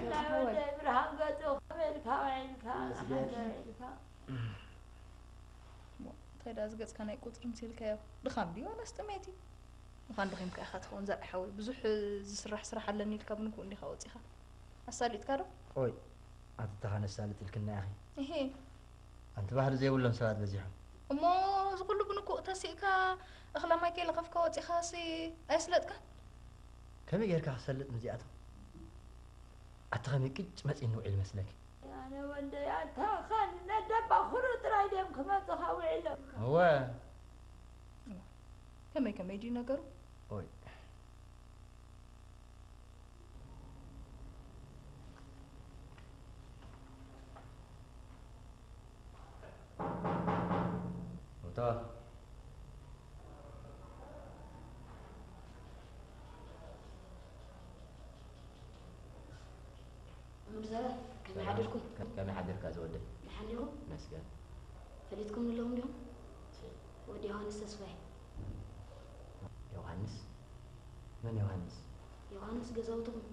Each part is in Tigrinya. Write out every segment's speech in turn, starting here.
ናይ ሓወይ። ወደይ ብርሃን ገጹ ከመይ ኢልካ ውዒልካ? መስገን። ከመይ ኢልካ? እንታይ ደኣ ዝገጽካ ናይ ቁጽሪ ምሲልካዮ? ድኻም ድዩ ዋላስ ጥሜት እዩ? ምዃን ደኺምካ ኢኻ ትኸውን ዘርዓ ሓወይ። ብዙሕ ዝስራሕ ስራሕ ኣለኒ ኢልካ ብንኩኡ እንዲኻ ወጺኻ። ኣሳሊጥካ ዶ? ኦይ፣ ኣቲ ተኻ ነሳልጥ ኢልክና ኢኺ። እሄ። ኣንቲ ባህሊ ዘይብሎም ሰባት በዚሖም። እሞ እዚ ኩሉ ብንኩእ ተሲእካ እኽለ ማይ ከይለኸፍካ ወጺኻሲ ኣየስለጥካን? ከመይ ጌርካ ክሰልጥ ምስዚኣቶም? ኣቲ ከመይ ቅጭ መጺኒ ውዒሉ መስለኪ? ኣነ ወደይ ኣታ ኻን ነደባኹሩ ጥራይ ድዮም ክመጹኻ ውዒሎም። እወ። ከመይ ከመይ ድዩ ነገሩ? ኦይ። ሩታ። መምህር ዘረ፣ ከመይ ሓደርኩም? ከመይ ሓደርካ ዝወደይ? ደሓን ዲኹም? መስገን። ፈሊጥኩም ኣለኹም ዲኹም? ወዲ ዮሃንስ ተስፋይ። ዮሃንስ? መን ዮሃንስ? ዮሃንስ ገዛውትኹም።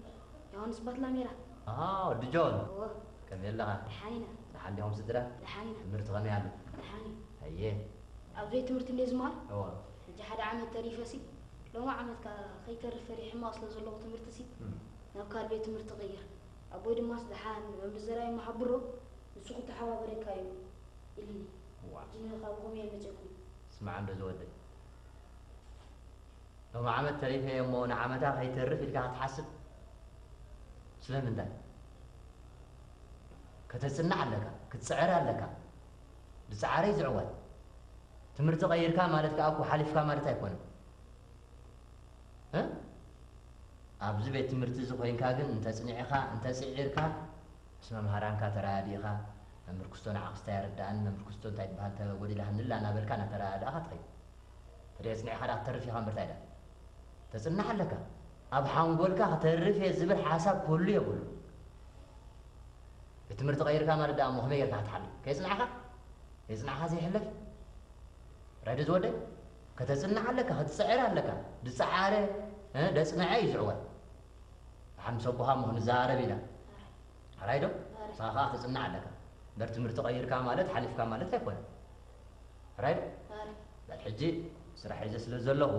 ዮሃንስ ባትላሜራ። ኣሃ፣ ወዲ ጆን። እወ፣ ከመይ ኣለኻ? ደሓን ኢና። ደሓን ዲኹም ስድራ? ደሓን ኢና። ትምህርቲ ከመይ ኣሎ? ደሓን እዩ። ኣየ። ኣብ ቤት ትምህርቲ እንደ ዝመሃር እወ። ሕጂ ሓደ ዓመት ተሪፈሲ ሎሚ ዓመት ከኣ ከይተርፍ ፈሪሐ ሕማቕ ስለ ዘለኹ ትምህርትሲ እም። ናብ ካልእ ቤት ትምህርቲ ቀይር። ኣቦይ ድማስ ደሓን መምህር ዘርኣይ መሓብሮ ንሱ ክተሓባበረካ እዩ ኢሉኒ። ዋእ። ሕጂ ንኻብኹም እየ መጺእኩም። ስማዕ እንዶ ዝወደይ። ሎሚ ዓመት ተሪፈ እየ እሞ ንዓመታ ከይተርፍ ኢልካ ክትሓስብ? ስለምንታይ? ከተጽንዕ ኣለካ፣ ክትጽዕር ኣለካ። ዝጸዓረ እዩ ዝዕወት። ትምህርቲ ቀይርካ ማለት ከኣ እኮ ሓሊፍካ ማለት ኣይኮነን። እ? ኣብዚ ቤት ትምህርቲ እዚ ኮይንካ ግን እንተጽኒዕኻ፣ እንተጽዒርካ፣ ምስ መምሃራንካ ተረዳዲእኻ፣ መምህር ክስቶ ንዓኽስታ የረድኣኒ፣ መምህር ክስቶ እንታይ ትበሃል ተጎዲላትኒ ኣላ እናበልካ እናተረዳዳእኻ ትኸይድ። ተደይ ኣጽኒዕኻ ደኣ ክትተርፍ ኢኻ እምበር እንታይ ደኣ? ተጽንሕ ኣለካ። ኣብ ሓንጎልካ ክተርፍ እየ ዝብል ሓሳብ ክህሉ የብሉ። ቤት ትምህርቲ ቀይርካ ማለት ደኣ እሞ ከመይ ጌርካ ክትሓልፍ? ከየጽናዕኻ? ከየጽናዕኻ ዘይሕለፍ? ራይዶ ዝወደይ? ከተጽንዕ ኣለካ፣ ክትጽዕር ኣለካ። ዝጸዓረ፣ እ፣ ደጽንዐ እዩ ዝዕወት። ደሓን ምስ ኣቦኻ እሞ ክንዘራረብ ኢና። ሕራይ ዶ? ሕራይ። ንስኻ ከኣ ክትጽናዕ ኣለካ። እምበር ትምህርቲ ቀይርካ ማለት ሓሊፍካ ማለት ኣይኮነን። ሕራይ ዶ? ሕራይ። በል ሕጂ ስራሕ ሒዘ ስለ ዘለኹ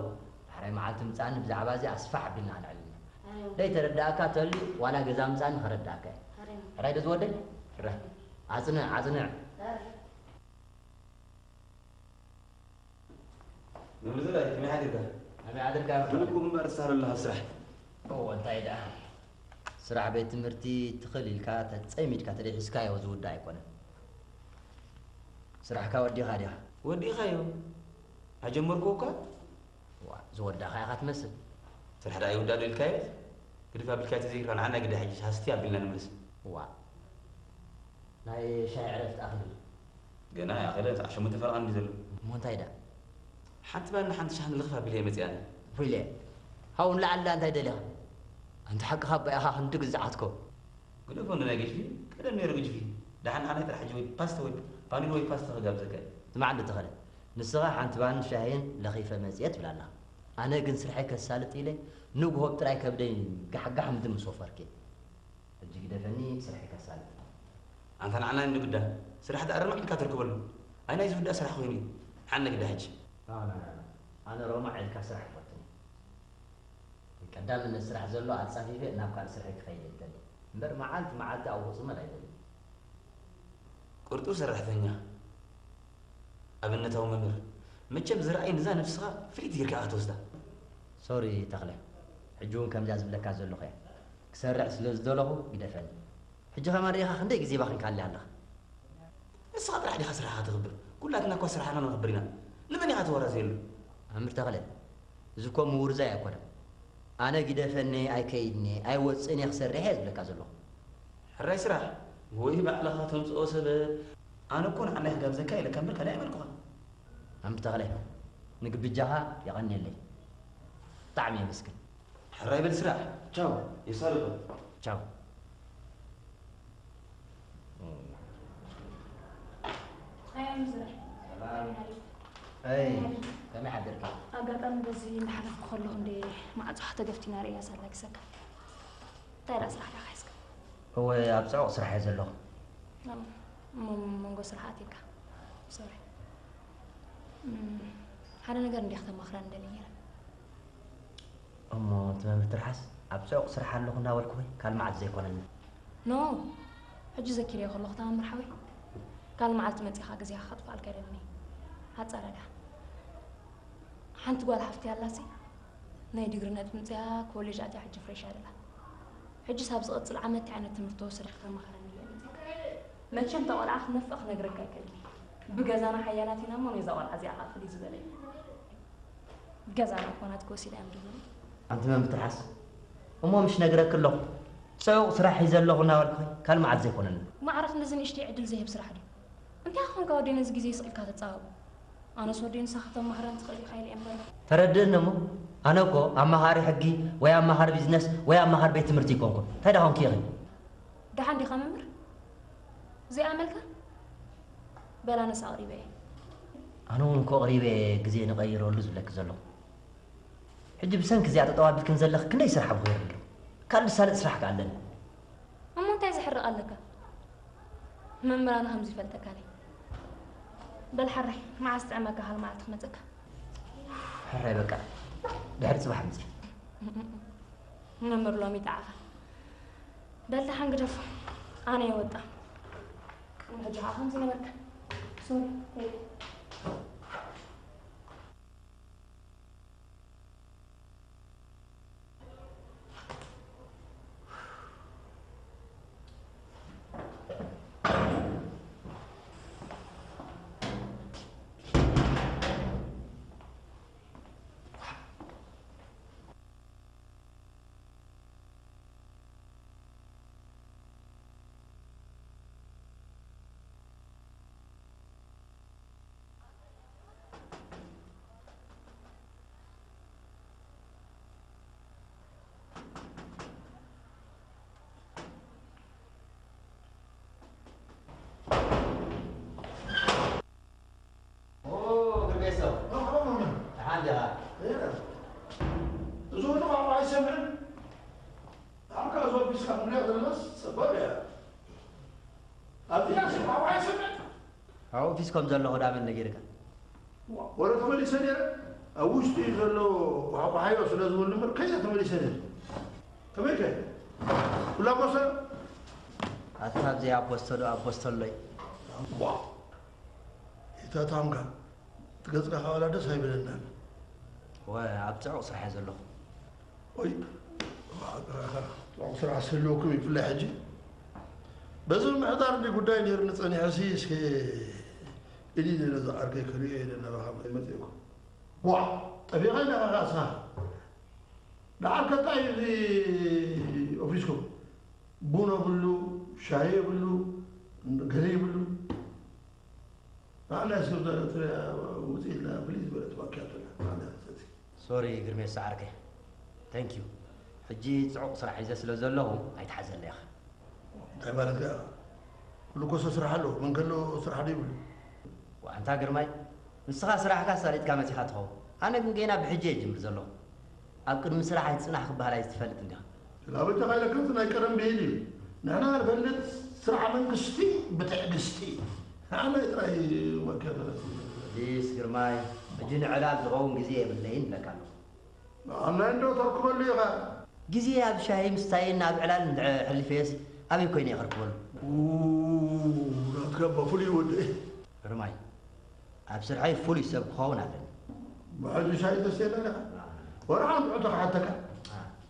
ዳሕራይ መዓልቲ ምጻኒ ብዛዕባ እዚ ኣስፋሕ ኣቢልና ከነዕልል ኢና። ሕራይ። ደይተረድኣካ ተልዩ ዋላ ገዛ ምጻኒ ከረድኣካ እየ። ሕራይ። ሕራይ ዶ ዝወደይ? ሕራይ። ኣጽንዕ፣ ኣጽንዕ። ሕራይ። መምህር ዘርኣይ ከመይ ሓዲርካ? ከመይ ሓዲርካ? መምህር? ብልክኡ እምበር ትሳህሎ ኣለኻ ስራሕ። እዎ፣ እንታይ ደኣ? ስራሕ ቤት ትምህርቲ ትኽል ኢልካ ተጸሚድካ ተደይ ሒዝካዮ ዝውዳእ ኣይኮነን። ስራሕካ ወዲኻ ዲኻ? ወዲኻዮ? ኣጀመርኩዎ እኳ። ዋ፣ ዝወዳእኻ ኢኻ ትመስል። ስራሕ ደኣ ይውዳእ ዶ ኢልካዮ? ግድፍ ኣቢልካዮ ተዘይርካ ንዓና ግዳ ሕጂ ሃስቲ ኣቢልና ንምለስ። ዋ፣ ናይ ሻሂ ዕረፍቲ ኣኽሊ። ገና ይኣኸለ፣ ሰዓት ሸሞንተ ፈረቓ እንዲ ዘሎ። እሞ እንታይ ደኣ? ሓንቲ ባኒ ሓንቲ ሻሂ ንልኽፍ ኣቢለየ መጺኣኒ። ዊለ፣ ሃው ንላዕሊ ደኣ እንታይ ደሊኻ? ኣንቲ ሓቅኻ ኣባ ኢኻ ክንዲ ግዝዓትኮ። ግደፎ እንዶ ናይ ገጅፊ፣ ቀደም ነይሩ ግጅፊ። ደሓን ንዓናይ ጥራሕ ሕጂ ወይ ፓስተ ወይ ፓኒር ወይ ፓስተ ክጋብዘካ እየ። ስማዕ እንዶ ተኸለ፣ ንስኻ ሓንቲ ባኒ ሻሂን ለኺፈ መጺኤ ትብል ኣለኻ። ኣነ ግን ስርሐይ ከሳልጥ ኢለ ንግሆ ብጥራይ ከብደይ ጋሕጋሕ ምድሪ ምስ ወፈርክ እየ። ሕጂ ግደፈኒ ስርሐይ ከሳልጥ። ኣንታ ንዓና እንዲ ግዳ ስራሕ ደኣ ርማዕ ኢልካ ትርከበሉ። ኣይ ናይ ዝውዳእ ስራሕ ኮይኑ እዩ። ሓነ ግዳ ሕጂ። ና፣ ና፣ ና፣ ና። ኣነ ሮማዕ ኢልካ ስራሕ ይፈትን እየ። ቀዳምነት ስራሕ ዘሎ ኣጻፊፈ ናብ ካልእ ስርሐይ ክኸይድ እየ ዝደሊ። እምበር መዓልቲ መዓልቲ ኣብኡ ክጽመድ ኣይደልን። ቅርጡው ሰራሕተኛ፣ ኣብነታዊ መምህር። መቸም ዝረኣይ ንዛ ነብስኻ ፍልይቲ ጌርካ ኢኻ ትወስዳ። ሶሪ ተኽለ፣ ሕጂ እውን ከምዚኣ ዝብለካ ዘለኹ እየ። ክሰርሕ ስለ ዝደለኹ ግደፈኒ። ሕጂ ከማን ርኢኻ ክንደይ ግዜ ባኺንካለይ ኣለኻ። ንስኻ ጥራሕ ዲኻ ስራሕኻ ተኽብር? ኩላትና እኳ ስራሕና ነኽብር ኢና። ንመን ኢኻ ተወራዝየሉ? ኣምር ተኽለ፣ እዚ እኮ ምውርዛይ ኣይኮነን። ኣነ ግደፈኒ፣ ኣይከይድኒ፣ ኣይወፅእን እየ ክሰርሕ እየ ዝብለካ ዘለኹ። ሕራይ ስራሕ ወይ ባዕልኻ ተምፅኦ ሰብ። ኣነ እኮ ንዓናይ ክጋብዘካ ኢለካ እምበር ካልእ ኣይበልኩኻን። ኣምር ተኽለ፣ ንግብጃኻ የቐንየለይ። ብጣዕሚ የመስግን። ሕራይ በል ስራሕ። ቻው የሳልጦ። ቻው። ኣይ፣ ከመይ ሓደርካ? ኣጋጣሚ በዚ እንዳሓለፍኩ ከለኹ እንደ ማዕጾኻ ተገፍቲና ርእያ ሳላ ክሰካ። እንታይ ደኣ ስራሕ ዳኻ ሒዝካ? እወ፣ ኣብ ጽዑቕ ስራሕ እየ ዘለኹ። እሞ መንጎ ስራሕ ኣትካ። ሶሪ። ሓደ ነገር እንዲያ ክተማኽረን እንደሊ ነይረ። እሞ እቲ መምህር ትርሓስ ኣብ ጽዑቕ ስራሕ ኣለኹ እናበልኩኺ ካልእ መዓልቲ ዘይኮነኒ። ኖ፣ ሕጂ ዘኪረዮ ከለኹ ተኣምር ሓወይ፣ ካልእ መዓልቲ መጺኻ ግዜኻ ከጥፍኣልካ ኣይደልን እየ። ኣጻረዳ ሓንቲ ጓል ሓፍቲ ኣላሲ ናይ ዲግሪ ነጥቢ ምጽያ ኮሌጅ ኣትያ ሕጂ ፍሬሽ ኣደላ። ሕጂ ሳብ ዝቐጽል ዓመት እንታይ ዓይነት ትምህርቲ ተወሰደ ከተማኸረኒ እየ መጺኣ። መቸም ተቆልዓ ክነፍቕ ክነግረካ ኣይክእልን። ብገዛና ሓያላት ኢና እሞ ነዛ ቆልዓ እዚኣ ከዓ ፍልይ ዝበለ እዩ። ገዛና እኮ ናትኪ ወሲዳ እዮም ድብሉ። ኣንቲ መም ትርሓስ እሞ ምሽ ነግረክ ኣለኹ ጽዑቕ ስራሕ ሒዘ ኣለኹ እናበልኩ ካልእ መዓት ዘይኮነኒ። ማዕረ ክንድዚ ንእሽተይ ዕድል ዘይህብ ስራሕ ድዩ? እንታይ ኾንካ ወደይ ነዚ ግዜ ይስእልካ ተጻበቦ? ኣነስ ወደይ ንሳ ከተማህረን ትኽእል ኢኻ ኢለ እየ እምበር። ተረድእኒ እሞ ኣነ እኮ ኣማኻሪ ሕጊ ወይ ኣማኻሪ ቢዝነስ ወይ ኣማኻሪ ቤት ትምህርቲ ይኮንኩ እንታይ ዳኾንኪ ኢኺ? ደሓን ዲኻ መምህር? ዘይኣመልካ? በል ኣነስ ኣቕሪበ እየ። ኣነ እውን እኮ ኣቕሪበ እየ ግዜ ንቐይረሉ ዝብለኪ ዘለኹ። ሕጂ ብሰንኪ እዚኣ ጠጠው ኣቢልክን ዘለኺ ክንደይ ስራሕ ኣብኺ ይርሎ። ካልእ ዝሳለጥ ስራሕ ከ ኣለኒ። እሞ እንታይ ዘሕርቕ ኣለካ? መምህር ኣነ ከምዚ ይፈልጠካ ነይ። በል ሓራይ መዓስ ጥዕመካ ካልእ መዓልቲ ክመፀካ። ሕራይ በቃ ድሕሪ ፅባሕ ምፂ። መምህር ሎሚ ይጥዓኻ። በል ደሓን ግደፎ ኣነ ይወጣ። ቅድሚ ሕጂ ከዓ ከምዚ ነበርካ። ሶሪ ሄይ። እዚ ወዲ ቋንቋ ኣይሰምዕን። ኣብ ካልእ ዞር ቢስካ ክንሪኦ ዘለናስ ጸባብ እያ። ኣብዚኣ ሰብ ቋንቋ ኣይሰምዕን። ኣብ ኦፊስ ከም ዘለኹ ዳ መን ነጊርካ? ወረ ተመሊሰ ነይረ። ኣብ ውሽጢ ዘሎ ቋቋሓዮ ስለ ዝብሉ እምበር ከይደ ተመሊሰ ነይረ። ከመይ ከ? ኩላ ኮሰ? ኣታ ኣብዚኣ ኣፖስተሎ ኣፖስተሎይ። ዋ ኢታ ታምካ እቲ ገጽካ ካባላ ደስ ኣይብለናን። ወ ኣብ ጽዑቕ ስራሕ እየ ዘለኹ። ኦይ ጽዑቕ ስራሕ ስልወኩም ይፍላይ ሕጂ በዚ ምሕዳር እንዲ ጉዳይ ነይሩ ንጸኒሐ ሲ እስከ ኢሊ ደለ ዝዓርከይ ክርእዮ ኢለ ናባኻ መጽእኩ። ዋ ጠፊኻ ኢለኻ ከኣ እስኻ ደሓር ከታ እዩ እዚ ኦፊስኩም ቡን የብሉ ሻሂ የብሉ ገለ የብሉ። ንዓና እስከ ብዛ ኤርትራ ውፅእ ኢልና ፕሊዝ በለት ማኪያቶና ንዓና ሰቲ። ሶሪ ግርሜ ዝሰዓርከ። Thank you። ሕጂ ፅዑቕ ስራሕ ሒዘ ስለ ዘለኹ ኣይትሓዘለይ ኢኻ። እንታይ ማለትካ ኢኻ? ኩሉ ኮሶ ስራሕ ኣለዎ። መን ከሎ ስራሕ ዶ ይብሉ? ዋንታ ግርማይ ንስኻ ስራሕካ ኣሳሊጥካ መፂኻ ትኸውን። ኣነ ግን ገና ብሕጂ እየ ጅምር ዘለኹ። ኣብ ቅድሚ ስራሕ ኣይትፅናሕ ክበሃል ኣይትፈልጥ እንዲኻ። ላበጃኻ ኢለካ እቲ ናይ ቀደም ብሂል እዩ። ንሕና ንፈልጥ ስራሕ መንግስቲ ብትዕግስቲ እዩ። ንዓና ጥራይ መከተ። ሊስ ግርማይ ሕጂ ንዕላል ዝኸውን ግዜ የብለይን እብለካ ኣለኹ። ንዓና እንዶ ተርክበሉ ኢኻ። ግዜ ኣብ ሻሂ ምስታይን ኣብ ዕላል እንድሕር ኣሕሊፈየስ ኣበይ ኮይነ እየ ከርክበሉ? ኡ፣ ናትካ እባ ፍሉይ ወዲ። ግርማይ ኣብ ስርሐይ ፍሉይ ሰብ ክኸውን ኣለኒ። ብሕጂ ሻሂ ተስትየና ዲኻ? ወርሓ ንትዑ ተኽሓተካ።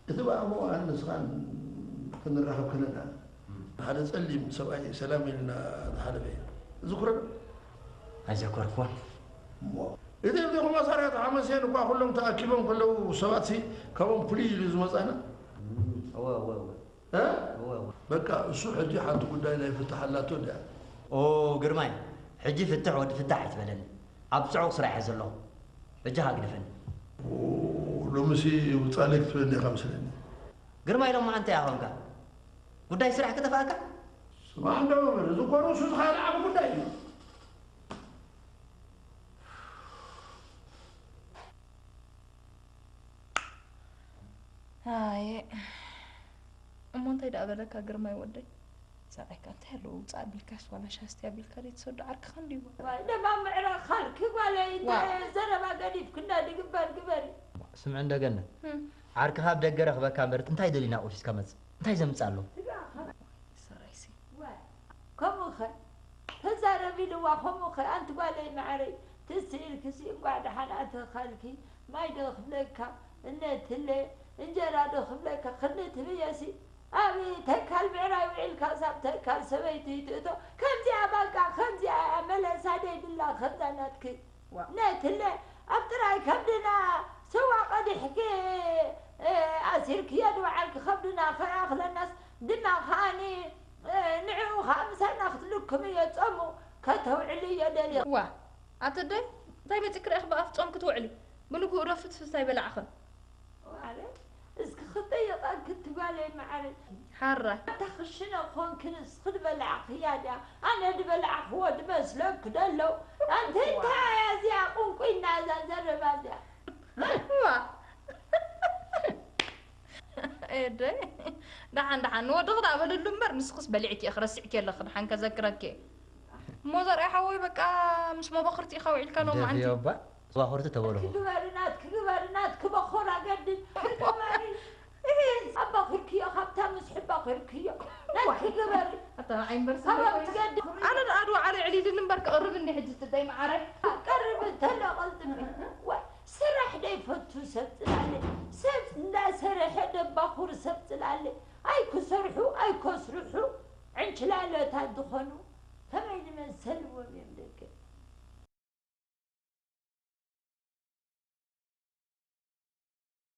እቲ ብኣሞ ኣነ ንስኻን ክንራኸብ ከለና ሓደ ጸሊም ሰብኣይ ሰላም ኢልና ዝሓለፈ እዩ። ዝኩረ ኣይዘከርኩን። እሞ እቲ እብዚኹም ኣሳርያ ተሓመስየን እኳ ኩሎም ተኣኪቦም ከለዉ ሰባት ሲ ካብኦም ፍልይ ኢሉ ዝመጻና። እወ እወ እወ። እ? እወ እወ። በቃ እሱ ሕጂ ሓንቲ ጉዳይ ናይ ፍትሕ ኣላቶ እንድያ። ኦ ግርማይ ሕጂ ፍትሕ ወዲ ፍታሕ ኣይትበለኒ። ኣብ ጽዑቕ ስራሕ እየ ዘለኹ። በጃኻ ግደፈኒ። ኦ ሎምሲ ውጻለይ ክትብለኒ ኢኻ መስለኒ። ግርማይ ሎምዓንቲ ኢኻ ኮንካ ጉዳይ ስራሕ ክጠፍኣካ? ስማዕ እንዶ መምህር፣ እዚ እኮ ርእሱ ዝኻነ ዓቢ ጉዳይ እዩ። ኣየ እሞ እንታይ ደኣ በለካ ግርማይ ወደይ? ሰብኣይካ እንታይ ኣለዎ? ውፃእ ኣቢልካስ ዋላ ሻስቲ ኣቢልካ ደይ ትሰዶ ዓርክኻ እንዲዩ። ዋይ ደማ ምዕራግ ካልኪ ጓለይ፣ ዋ። ዘረባ ገዲፍክና ድግበር ግበሪ። ስምዒ እንደገና ዓርክኻ ኣብ ደገ ረኽበካ እምበር እንታይ ደልዩ ናቑፊስካ መጽእ? እንታይ ዘምጽእ ኣሎ? ሰራይሲ ከምኡኸ ተዛረቢ ኢልዋ። ከምኡኸ ኣንቲ ጓለይ መዓረይ፣ ትስኢልክሲ እንቋዕ ደሓን ኣተኻልኪ። ማይ ዶ ክፍለካ እነትለ፣ እንጀራ ዶ ክፍለካ ክንዲ ትብየሲ። ኣብ ተካል ብዕራይ ውዒልካ ሳብ ተካል ሰበይቲ ትእቶ። ከምዚኣ በቃ ከምዚኣ እያ መለሳ ደይብላ ከምዛ ናትኪ። ነትለ ኣብ ጥራይ ከብድና ስዋ ቀዲሕኪ ኣሲርክዮ ድበዓልኪ ከብድና ከይኣኽለናስ ድማ ከኣኒ ንዕኡ ከዓ ምሳና ክትልክምዮ ጸሙ ከተውዕልዮ ደልዮ። ዋ ኣቲ ኣደይ እንታይ መፂ ክረእኽ ብኣፍ ጾም ክትውዕሊ ብንግኡ ዶ ፍትፍት ኣይበላዕኽን። ማለት እስኪ ክጠየቐኪ ትጓለይ መዓረይ። ሓራይ ኣታ ክሽነ ኮንክንስ ክድበላዕኽያ ድያ ኣነ ድበላዕኽዎ ድመስለክ ደሎ። ኣንቲ እንታይ እያ እዚኣ ቁንቁይና እዛ ዘረባ እዚኣ። ዋ ኤደይ ደሓን ደሓን ንወድኺ ደኣ በልሉ እምበር ንስኽስ በሊዕኪ ኢኺ ረሲዕኪ ኣለኺ ደሓን ከዘክረኪ እየ። እሞ ዘርኣይ ሓወይ በቃ ምስ መበኽርቲ ኢኻ ውዒልካ ሎም መዓንቲ ደፊዮባ መባኽርቲ ተበልኹ ክግበሪ ናትኪ ግበሪ ናትኪ በኾራ ገድል ክግበሪ ኣባኺርክዮ ካብታ ምስ ሕባኺርክዮ ናትኪ ግበሪ ኣታ ንዓይ እምበር ካባብ ትገድል ኣነ ደኣ ድዋ ዓለ ዕሊልኒ እምበር ክቕርብ እንዲ ሕጂ ትደይ መዓረ ቀርብ እንተሎ ቐልጥፊ ወይ ስራሕ ደይፈቱ ሰብ ፅላለ ሰብ እንዳሰርሐ ደባኹር ሰብ ፅላለ ኣይክሰርሑ ኣይከስርሑ ዕንችላለታት ዝኾኑ ከመይ ንመሰልዎም እዮም